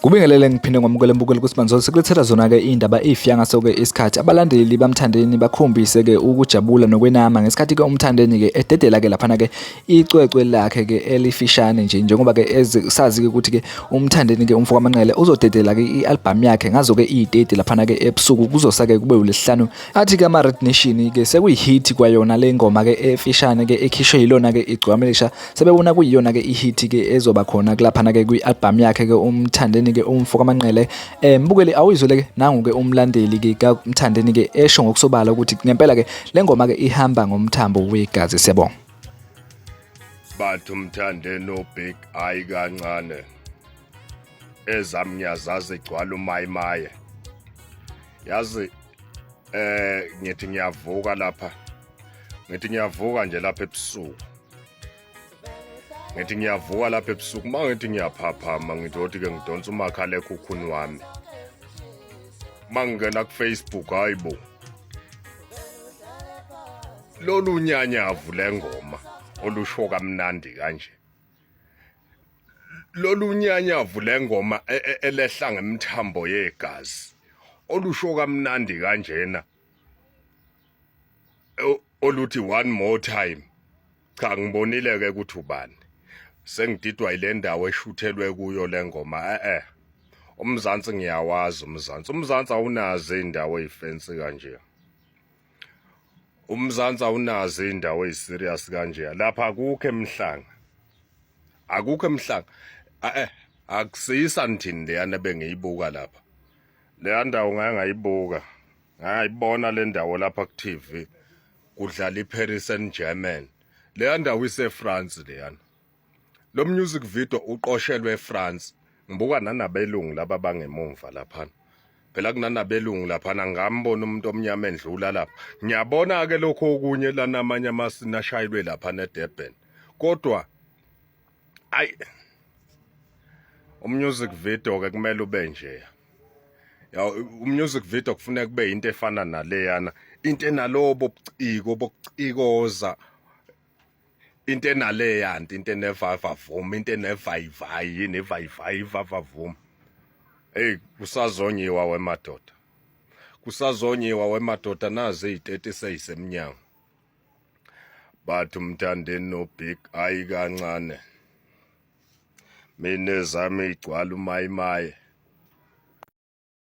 Kubingelele ngiphinde ngwamukele mbukeli kuSibanzolo sikulethela zona-ke iy'ndaba ey'fika ngaso-ke isikhathi. Abalandeli baMthandeni bakhombise-ke ukujabula nokwenama ngesikhathi-ke uMthandeni-ke ededela-ke laphana-ke icwecwe lakhe-ke elifishane nje njengoba-ke sazi-ke ukuthi-ke uMthandeni-ke umfo kaManqele uzodedela-ke i-albhamu yakhe ngazo-ke iy'teti laphana-ke ebusuku kuzosa-ke kube uLwesihlanu. Athi-ke ama-Red Nation-ke sekuyi-hit kwayona le ngoma-ke efishane-ke ekhishwe yilona-ke Igcokama Elisha sebebona kuyiyona ke ihit ke ezoba khona kulaphana ke kwi-album yakhe ke umthandeni ke umfo kamanqele eh mbukeli awuyizwele ke nangu ke umlandeli ke kamthandeni ke esho ngokusobala ukuthi ngempela ke le ngoma ke ihamba ngomthambo wegazi. Siyabonga. Bathi umthandeni ubig ayi kancane ezami ngiyazazi igcwala umayimaye yazi ngithi ngiyavuka lapha ngithi ngiyavuka nje lapha ebusuku ngithi ngiyavuka lapha ebusuku uma ngithi ngiyaphaphama ngithi othi ke ngidonsa umakhala ekhukhuni wami uma ngingena ku-Facebook hayi bo lolu nyanyavu lengoma olusho kamnandi kanje lolu nyanyavu lengoma e, e, elehla ngemthambo yegazi olusho kamnandi kanjena oluthi one more time cha ngibonile ke ukuthi ubani sengididwa ile ndawo eshuthelwe kuyo le ngoma eh eh umzansi ngiyawazi umzansi umzansi awunazo indawo ezifensi kanje umzansi awunazo indawo eziserious kanje lapha akukho emhlanga akukho emhlanga eh akusiyisa nithini leyana bengiyibuka lapha leya ndawo ngake ngayibuka ngayibona le ndawo lapha ku-TV kudlala iParis Saint-Germain leya ndawo iseFrance leyana lo music video uqoshelwe eFrance ngibuka nanabelungu laba bangemumva laphana phela kunanabelungu laphana ngambona umuntu omnyama endlula lapha ngiyabona ke lokho okunye lana amanye amasini ashayelwe lapha neDurban kodwa ayi umusic video ke kumele ube nje ya umusic video kufuneka kube into efana naleyana into enalobo buciko bokucikoza into enaleya nto into enevavavuma into enevayivayi yini evayivayi ivavavuma hey kusazonyiwa wemadoda kusazonyiwa wemadoda nazi iziteti seyisemnyango bathi umthandeni no big ayi kancane mina ezami igcwala umayimaye.